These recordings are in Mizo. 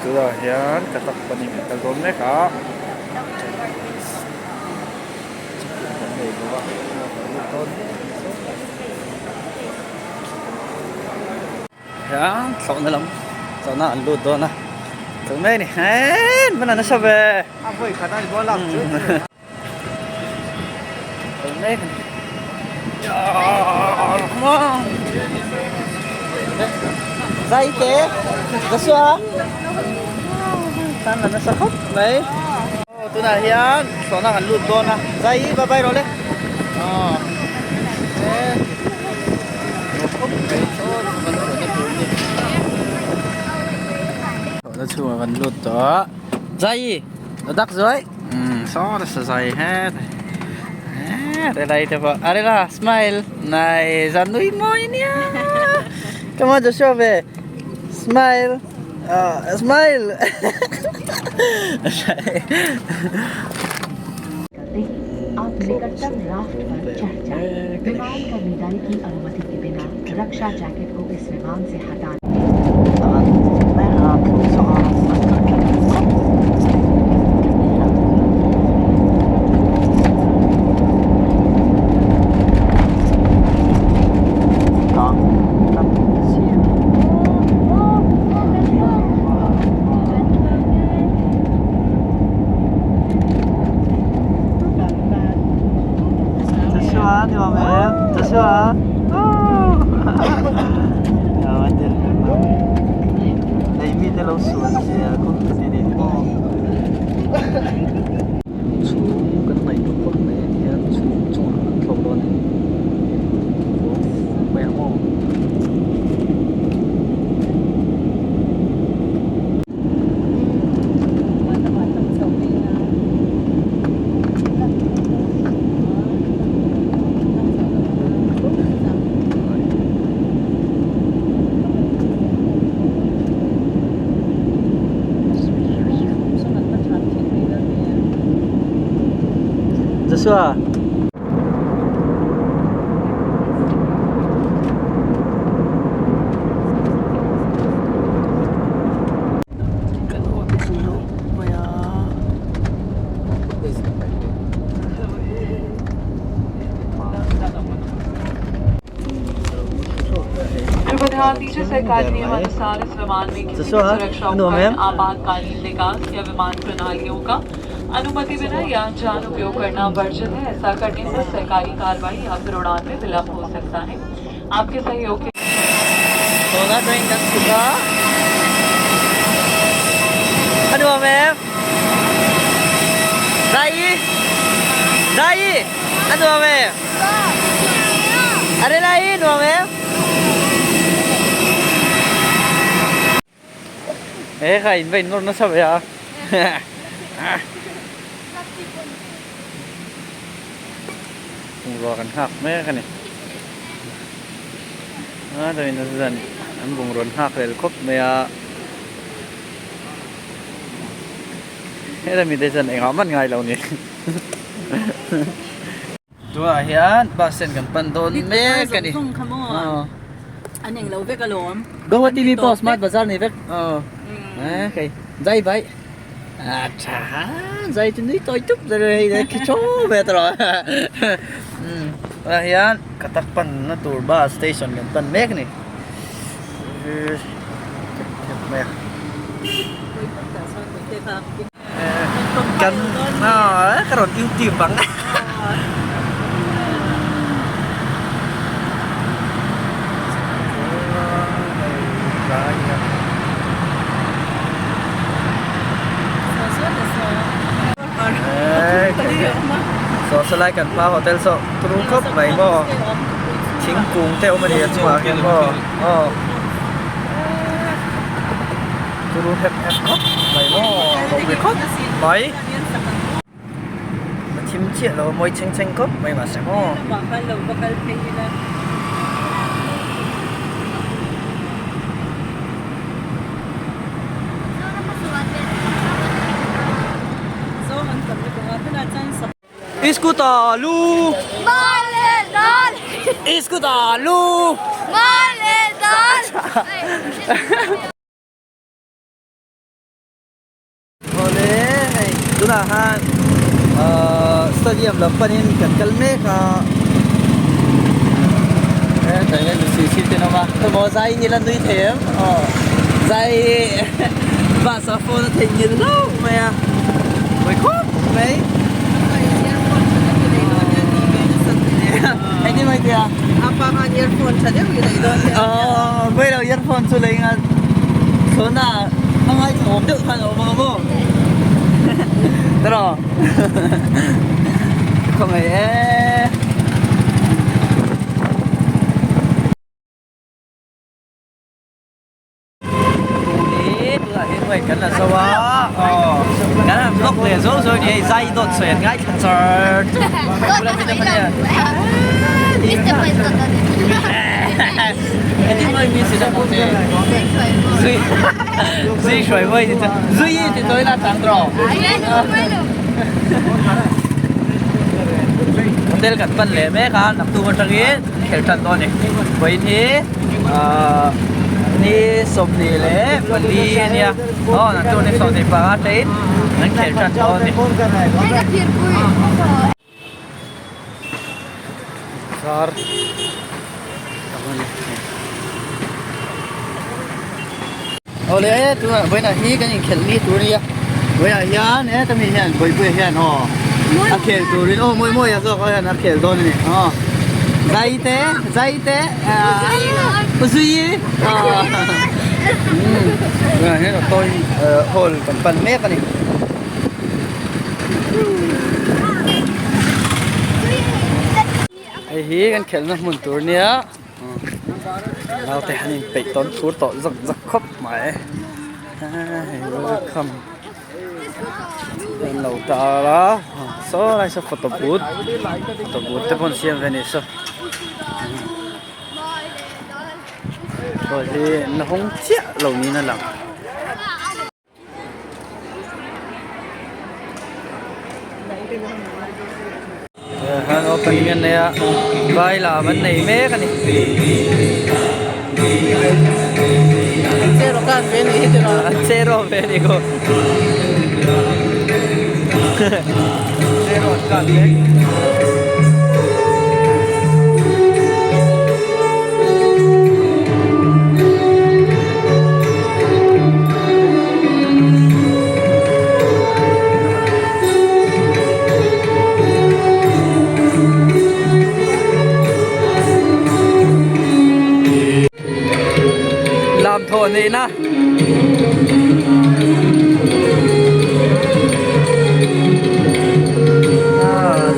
Tunah hian Katak panin kan kal dawn mek a Chinese chicken kan nei bawk a kan lut dawn mek hian thlawhna lam thlawhna an lut dawn a tun mai a ni eee hman a nasa ve a vawi khat a ni pawh a lak chu tun mek a ni zai te Joshua tan la nasa khawp mai aw tunah hian thlawhna kan lut dawn a zai bye bye rawh le aw e khawp mai saw kan thlawhna tur ni thlawhna chhungah kan lut tawh a zai a dak zuai umm saw nasa zai het e relai te pawh a rela smile nice a nui mawi nia come on Joshua ve smile ah smile Joshua ni awm em Joshua Nei mite lo sual sia kawng ka ti ni maw Chhum kan ngaihtuah khawp mai a hian chhum chungah an thlawk dawn a ni mai ang aw. Joshua. Kan awt thlu mai a. Joshua, a nuam em? अनुमति बिना यान जान उपयोग करना वर्जित है ऐसा करने पर सरकारी कार्रवाई या फिर उड़ान में विलंब हो सकता है आपके सहयोग के Tuna train kan chhuk a a nuam em Zai Zai a nuam em a Relai nuam em He kha in va in nawr nasa ve a Bungrua kan nghak mek a ni a chuan in zan an bungrua an nghak rel khawp mai a helami te chuan engah man ngai lo ni Tunah hian bus stand kan pan dawn mek a ni. An englo vek alawm. Guwahati mi pawh smart bazar nei vek. Kei zai vai. A tha zai chu nui tawi tup zai hei le khi chaw ve ta rawh. Tunah hian Katak panna tur bus station kan pan mek a ni. Mai a. Kan ka rawn youtube ang. Saw sawlai kan hma hotel saw turu khawp mai maw thingkung te awm a ni a chungah hian maw aw. Turu hep hep khawp mai maw ropui khawp mai a thim chiah lo a mawi chheng chheng khawp mai mahse maw. Scooter lu Scooter lu. Tunah khan ahh stadium lam panin kan kal mek a. Hetah hian mi sih te an awm a, khawimaw zai hi la nui thei em? Aw zai bus ah phone a theihnghilh hlauh mai a, pawi khawp mai. Engtin mai tia? Apa khan earphone tha deuh i lei dawn nia. Aw pawi lo earphone chu lei nga thlawhna a ngaithla awm deuh khan a awm ang maw? Tawh khawngaih e. Tunah hian hei kan la zo a aw kan han vlog leh zo zo a ni hei zai dawt sawi an ngaithla char char bula mi te pahnih engtin nge mi si deuh che zui zui hruai mawi ti chu zui ti chawi la chang tawh hotel kan pan leh mek a naktuk atangin khelh tan dawn a ni vawiin hi ahh ni 24 a nia aw naktuk ni 25 atangin an khelh tan dawn a ni. Car awle tunah vawiinah hi kan inkhelh ni tur a nia vawiinah hian heta mi hian bawihpuia hian aw a khel turin aw mawi mawi a zawk hian a khel dawn a ni aw zai te zai te ahh zui ahh tunah hian auto hall kan pan mek a ni. Hei hi kan khelhna hmun tur nia naute han inpeih tawn thur tawh zawk zawk khawp mai hei welcome an lo tar a saw lai saw photo booth photo booth te pawh an siam ve a nih saw hei hi an la hawng chiah lo niin a lang. Han opening an nei a vai lam an nei mek a ni. An che rawk ve a ni ko. Che rawk kan mek. Lam thawh neihna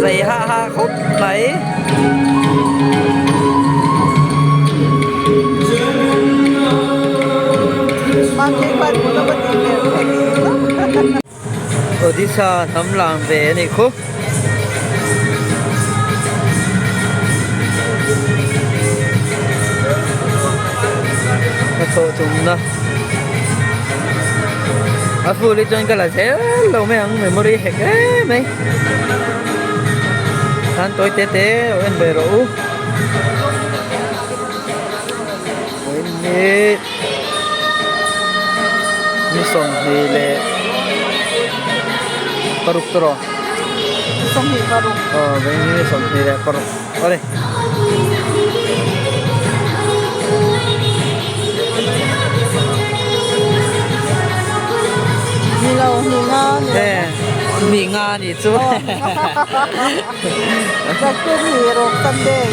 zei ha ha khawp mai. Odisha hnam lang ve a nih khu. Hnathawh tumna a full hi chuan ka la zel lo mai ang memory hek em mai. Khan tawi te te lo en ve rawh u. Ni ni 26 te rawh. 26. Aw ni 26 awle. Ni lo ni nga ni lo. Ni nga ni chu. Sunday.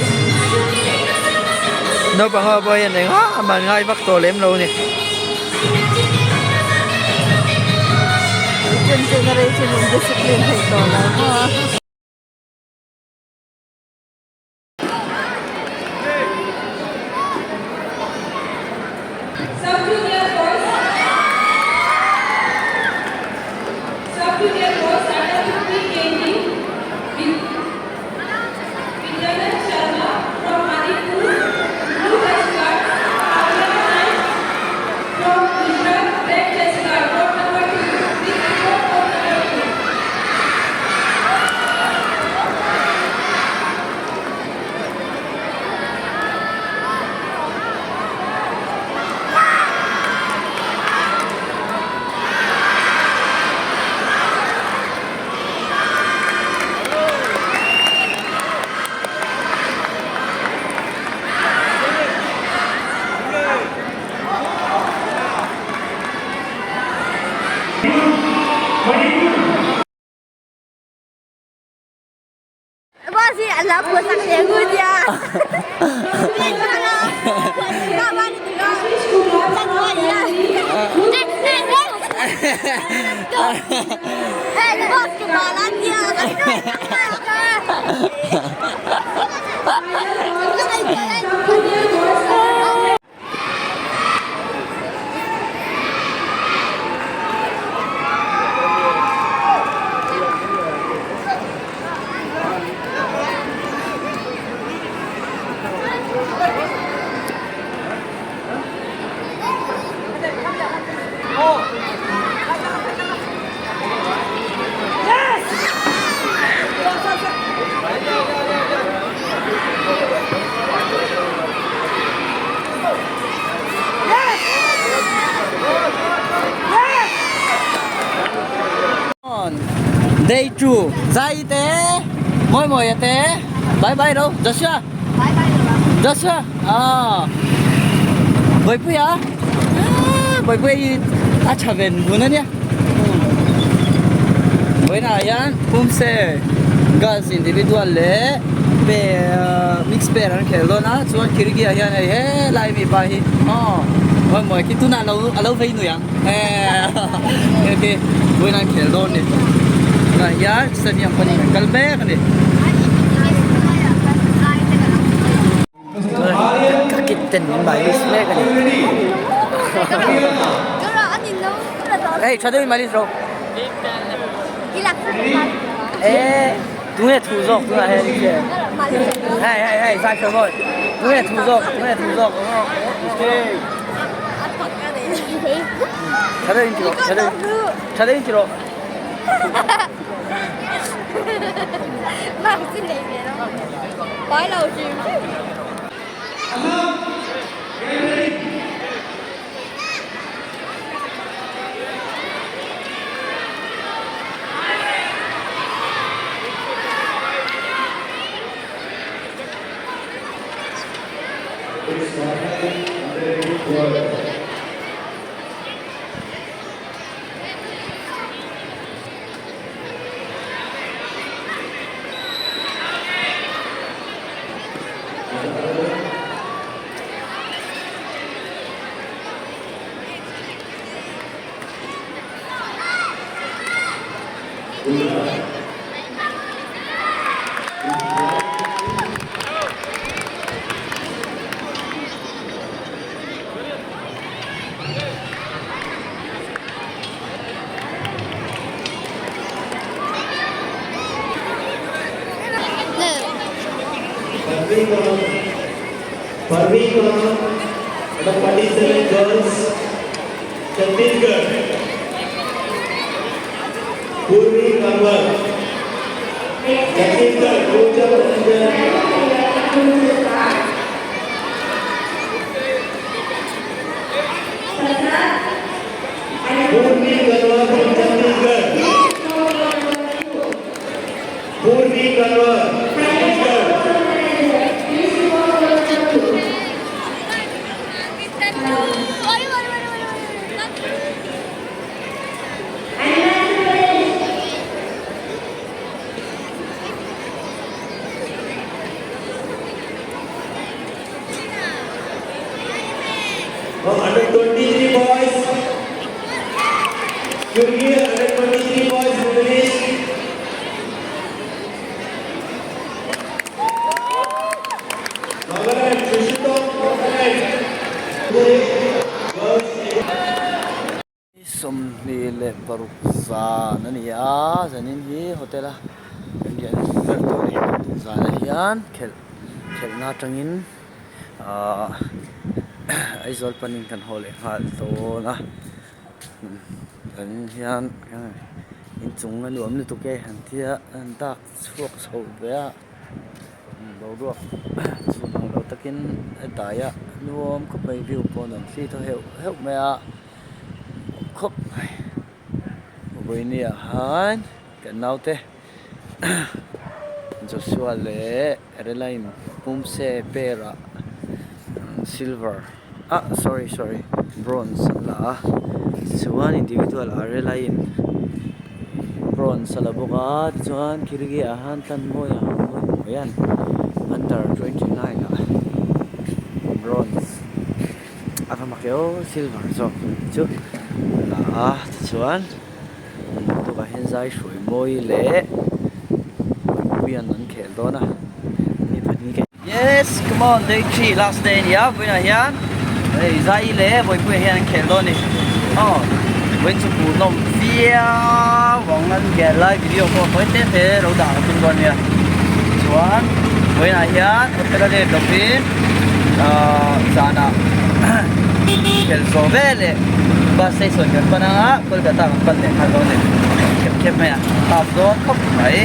Naupang ho pawh hian engah a man ngai vak tawh lem lo a ni. Generation in discipline thei tawh lo maw. Day 2 Zai te Moi moi te Bye bye đâu Joshua Bye bye Joshua À Boi pui a Boi pui a tha ven vun ania Vawiinah hian pumse girls individual leh pair mix pair an khel dawn a chuan khirgi ah hian hei helai mipa hi aw mawi mawi khi tunah alo alo vei nui ang hee khi vawiinah an khel dawn a ni tunah hian stadium panin an kal mek a ni. Ka kit ten min bai list mek a ni. Hey, tha deuhin bai list rawh. Eh, tunge thu zawk tunah hian i hria. Hey, hey, hey, zai tha mawi. Tunge thu zawk, tunge thu zawk. Tha deuhin ti rawh, tha deuhin, tha deuhin ti rawh. 26 zan a ni a zanin hi hotel a kan riah ber tur a ni zanah hian khelh khelhna atangin ahh Aizawl panin kan haw leh nghal dawn a zanin hian inchung a nuam lutuk e an tia an dak chhuak chho ve a. Boruak chhun ang lo takin a dai a nuam khawp mai view pawh a nuam thli thaw heuh heuh mai a khawp mai vawinia khan kan naute Joshua leh Adeline pumse pair ah silver ah sorry sorry bronze an la a tichuan individual Adeline. Bronze a la bawk a tichuan Kirgi ah hian Tlanmawia Mawimawia'n under 29 ah bronze a va mak e aw silver zawk chu a la a tichuan tukah hian zai hruai mawi leh puipuia'n an khel dawn a ni pahnih Yes come on day 3 last day ania vawiinah hian hei zai leh vawipuiah hian an khel dawn a ni aw vawiin chu hmuhnawm viau ang an khel lai video pawh tawi te te lo dah ka tum dawn ania chuan vawiinah hian hotel a let lovin ahh zanah khel zawh veleh bus station kan pan anga Kolkata kan pan leh nghal dawn a ni khep khep mai a tap dawn khawp mai.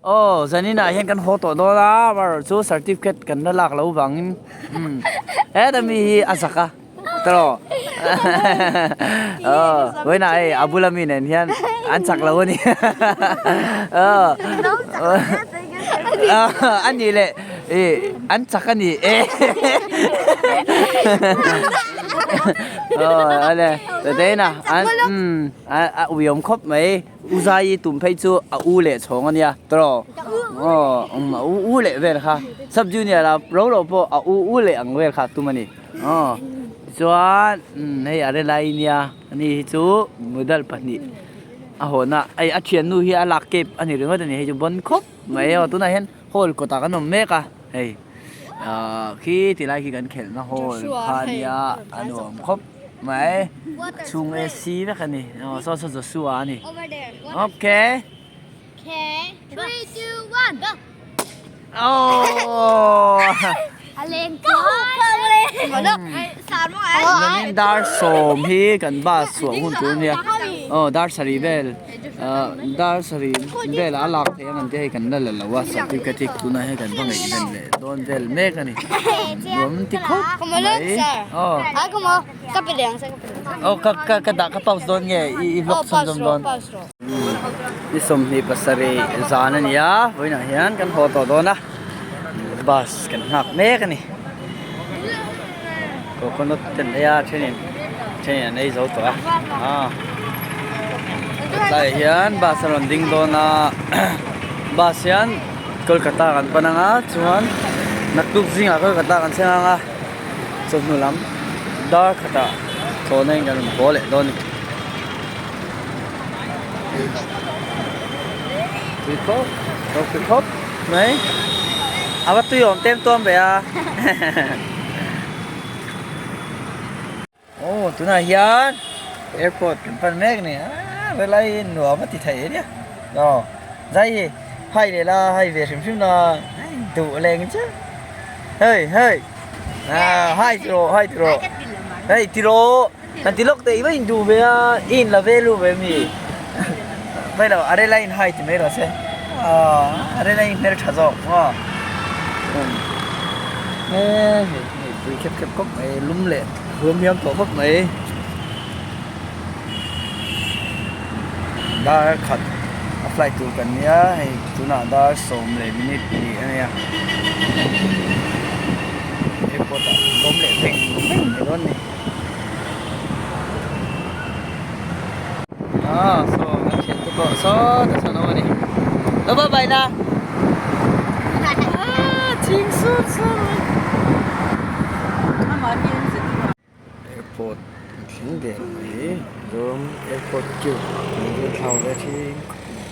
Aw zaninah hian kan haw tawh dawn a amaherawh chu certificate kan la lak loh vangin umm heta mi hi a zak a tawh aw vawiinah hei a bula mi nen hian an chak lo a ni aw a nih leh ih an chak a ni e aw ale tete-in a an umm a uiawm khawp mai. U Zai tum phei chu a u leh chhawng a nia tawh aw um a u u leh vel kha sub junior a ro lo pawh a u u leh ang vel kha tum a ni aw tichuan umm hei a relai nia ani hi chu medal pahnih a hawn a hei a thiannu hi a lak kep a ni ringawt a ni hei chu bawn khawp mai aw tunah hian hall kawtah kan awm mek a hei ahh khi ti lai khi kan khelhna hall kha a nia a nuam khawp. Mai chhung AC vek a ni aw saw saw Joshua a ni ok. Okay, 3, 2, 1, go! Zanin dar sawm hi kan bus chhuah hun tur ania aw dar sarih vel ah dar sarih velah a lak theih ang an tia hei kan la la lo a certificate hi tunah hian kan va ngaih ven leh dawn vel mek a ni nuam ti khawp mai aw aw ka ka ka dah ka pause dawn nge i vlog chhunzawm dawn. Ni 27 zan a ni a, vawiinah hian kan haw tawh dawn a, bus kan nghak mek a ni. Coconut te an ei a, thenin thenin an ei zo tawh a, aw tlaiah hian bus a rawn ding dawn a, bus hian Kolkata kan pan ang a, chuan naktuk zingah Kolkata kan thleng ang a, chawhnu lam dar khatah thlawhna in kan rawn haw leh dawn a ni. Tui khawp tui khawp mai a va tui awm tem tuam ve a aw tunah hian airport kan pan mek a ni a helai hi nuam a ti thei ania aw zai hi hai leh la hai ve hrim hrim la duh leng chiah hei hei hai tiraw hai tiraw hei tiraw. Kan ti lawk teh i va induh ve a, i inla ve lu ve mi? Vai lo, a rel a in hai ti mai rawh se. Aw, a rel a in hmel tha zawk maw? He hei hei tui khep khep khawp mai, lum leh huam hiam tawh khawp mai. Dar khat a flight tur kan nia, hei tunah dar 10 minute ni a nia. Airport ah lawm leh veng veng mai dawn a ni. Ah saw kan thian te pawh sawtah sawn a awm a ni. Lo bye bye la. Ah chhing sur sur mai. Airport an thleng der mai. Mizoram airport queue an zir thlau ve thin khawp mai.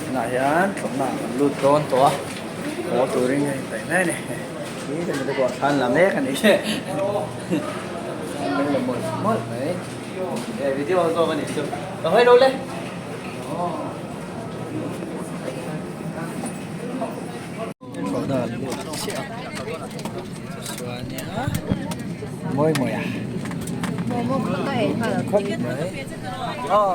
Tunah hian thlawhna kan lut dawn tawh a, haw turin a inpeih mai a ni. Khi ka nute pawh thlan la mek a ni. Thlan la mawlh mawlh mai. He video zawk a nih chu. Ka hawi lo le. Thlawhna kan lut chiah a. Chuan nia mawi mawi a. Khawp mai. Aw.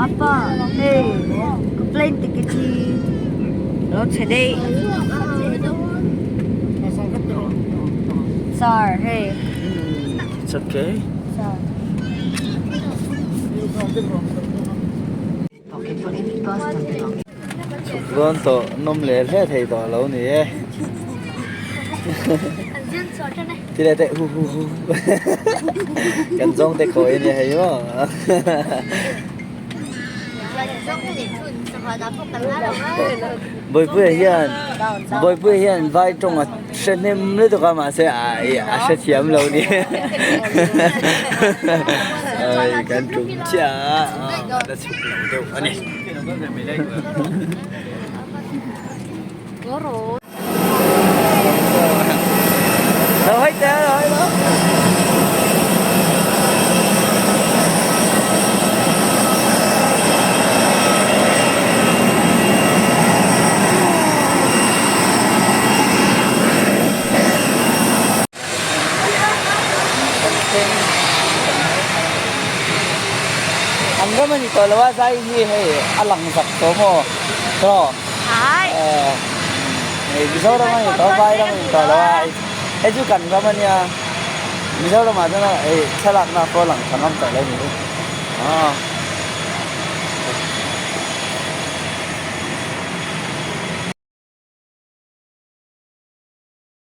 Apa hei ka plane ticket hi lo chhe daih sir hei It's okay. Sir. Chhuk dawn tawh nawm leh hle thei tawh lo ni e. Ti leh teh hu hu hu kan zawng te khawi ania hei maw. Bawipuia hian Bawipuia hian vai tawng a hre hnem lutuk a mahse a hrethiam lo ni. Ai kan tum chiah a la chhuk lo deuh a ni. Đâu hết rồi đó. An ram a ni tawh lo a zai hi hei a lang zak tawh maw tawh. Hei. Mizoram a ni tawh a, vai ram a ni tawh lo a, hei chu kan ram a nia, Mizoramah chuan hei thlalakna pawh a lang tha ngam tawh lo a ni.